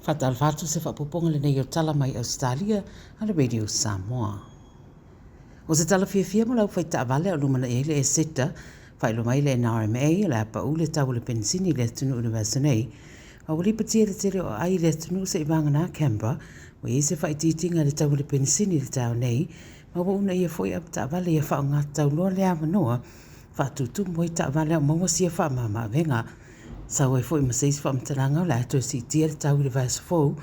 Faatalofa atu se faaopoopoga lenei o tala mai Ausetalia a le Radio Samoa. O se tala fiafia mo le aufai taavale a o lumanai ai le Eseta, faailoa mai le NRMA o le a pau le tau o le penisini i le atunuu i le vaiaso nei. A ua lipotia le tele o aai i le atunuu se i vagana Canberra, ua i ai se faaitiitiga i le tau o le penisini i le taeao nei, ma ua uunaia foi avetaavale ia faaaoga tatau loa le avanoa faatutumu ai taavale a o maua sia faamama-avega. Sau ai foi ma se isi faamatalaga o le a toe siitia le tau i le vaiaso fou,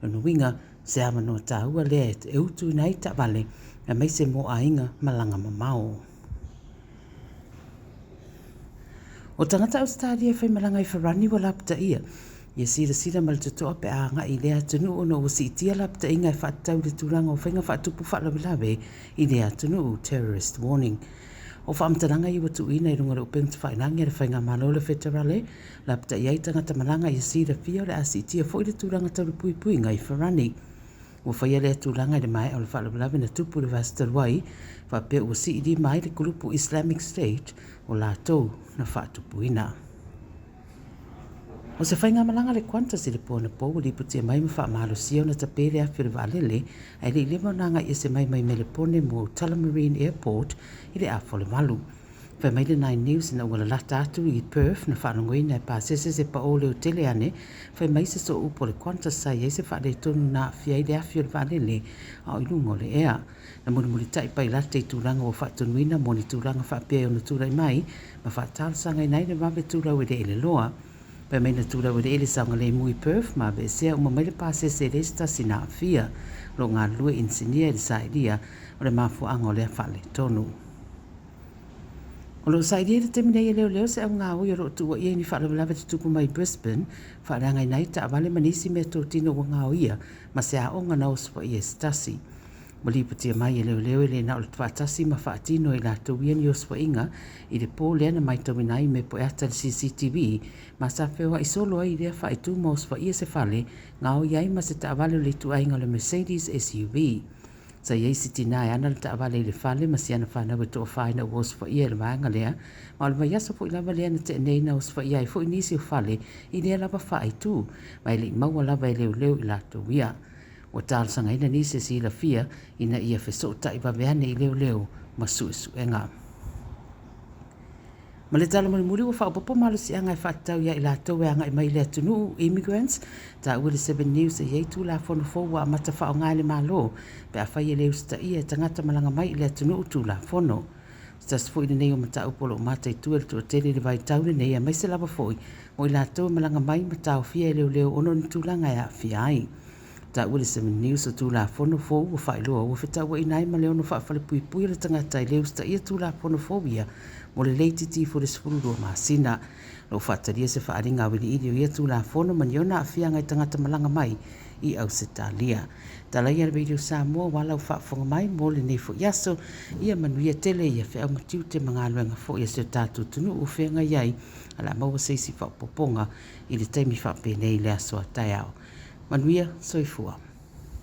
lona uiga, se avanoa taua lea e utuina ai taavale aemaise mo aiga malaga mamao. O tagata Ausetalia e faimalaga i Farani ua lapataia ia silasila ma le totoa pe a agai i lea atunuu ona ua siitia lapataiga e faatatau i le tulaga o faiga faatupu faalavelave i lea atunuu, terrorist warning. O faamatalaga ia ua tuuina i luga o le upega tafailagi a le Faigamalo o le Feterale, lapataia ai tagata malaga ia silafia o le a siitia foi le tulaga tau le puipuiga i Farani. Ua faia lea tulaga i le maea o le faalavelave na tupu i le vaiaso talu ai, faapea ua sii lima ai le kulupu Islamic State o latou na faatupuina. O se faigamalaga a le Qantas i le po anapo ua lipotia mai ma faamalosia ona tape le afi o le vaalele ae le i leva ona agai ese mai mai Melepone mo Tullamarine Airport i le afa o le 8. Fai mai le Nine News ina ua lalata atu i Perth na faalogoina e pasese se paō leotele ane, fai mai se sooupu o le Qantas sa i ai se faaletonu na aafia ai le afi o le vaalele a o i luga o le ea. Na mulimulitai pailate i tulaga ua faatonuina mo ni tulaga faapea e ono tulai mai ma faatalosagaina ai le vave tulau eleele loa. Fai mai na tulau eleele saogalemu i Perth ma aveesea uma mai le pasese e leai se tasi na aafia. O lo o galulue inisinia i le sailia o le mafuaaga o lea faaletonu. O lo o sailia i le taimi nei e leoleo se augaoi o lo o tuuaia i ni faalavelave tutupu mai Brisbane, faaleagaina ai taavale ma nisi meatotino ua gaoia ma se aoga na osofaia e se tasi. Ua lipotia mai e leoleo e le na o le faatasi ma faatino e i latou ia ni osofaiga i le po lea na matauina ai mea poeata i le CCTV ma sa feoai solo ai i lea faaitu ma osofaia se fale gaoia ai ma se taavale o le ituaiga o le Mercedes SUV. Sa i ai se tinā e ana le taavale i le fale ma si ana fanau e toafa ina ua osofaia e le vaega lea, ma o le vaiaso foi lava lea na tea nei na osofaia ai foi nisi o fale i lea lava faaitu, ma e le i maua lava e leoleo i latou ia. Ua talosagaina nisi e silafia ina ia fesootai vave ane i leoleo ma suesuega. Ma le tala mulimuli ua faaopoopo malosiaga e faatatau ia i latou e agai mai i le atunuu, immigrants, taua i le Seven News e i ai Tulafono fou ua amata faaaoga e le Malo pe afai e le usitaia e tagata malaga mai i le atunuu Tulafono. Se tasi foi lenei o mataupu o lo o mataitu e le toatele i le vaitau lenei aemaise lava foi mo i latou e malaga mai ma taofia e leoleo ona o ni tulaga e aafia ai. Taua le Seven News o Tulafono fou ua faailoa ua fetauaiina ai ma le ono faafalepuipui o le tagata e le usitaia Tulafono fou ia mo le le itiiti ifo i le 12 masina. O lo o faatalia se faaaliga auiliili o ia Tulafono ma ni ona aafiaga i tagata malaga mai i Ausetalia. Tala ia le Radio Samoa aua lau faafofoga mai mo lenei foi aso. Ia manuia tele ia feau ma tiute ma galuega foi a si o tatou atunuu o feagai ai, o le a maua se isi faaopoopoga i le taimi faapenei i le aso a taeao. Manuia, soifua.